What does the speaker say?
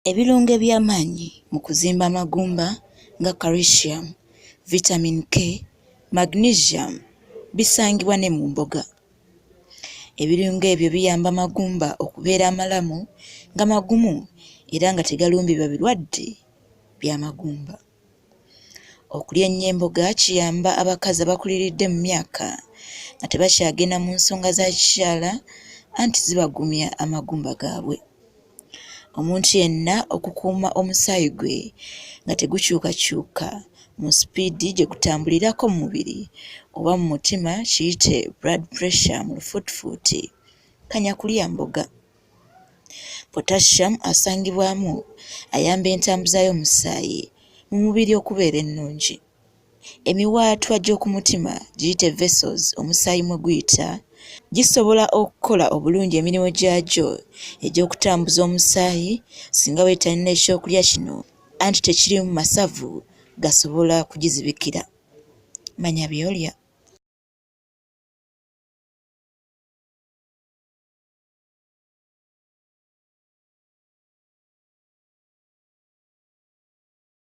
Ebirungo eby'amaanyi mu kuzimba amagumba nga Calcium, Vitamin K, Magnesium bisangibwa ne mu mboga. Ebirungo ebyo biyamba amagumba okubeera amalamu nga magumu era nga tegalumbibwa birwadde by'amagumba. Okulya ennyo emboga kiyamba abakazi abakuliridde mu myaka nga tebakyagenda mu nsonga za kikyala anti zibagumya amagumba gaabwe. Omuntu yenna okukuuma omusaayi gwe nga tegukyukakyuka mu sipiidi gye gutambulirako mu mubiri oba mu mutima kiyite Blood Pressure mu lufuutifuuti, kanya kulya mboga. Potassium asangibwamu ayamba entambuza y'omusaayi mu mubiri okubeera ennungi. Emiwaatwa gy'oku mutima giyite vessels omusaayi mwe guyita gisobola okukola obulungi emirimu gyagyo egy'okutambuza omusaayi singa wettanira ekyokulya kino anti tekiriimu masavu gasobola kugizibikira. Manya by'olya.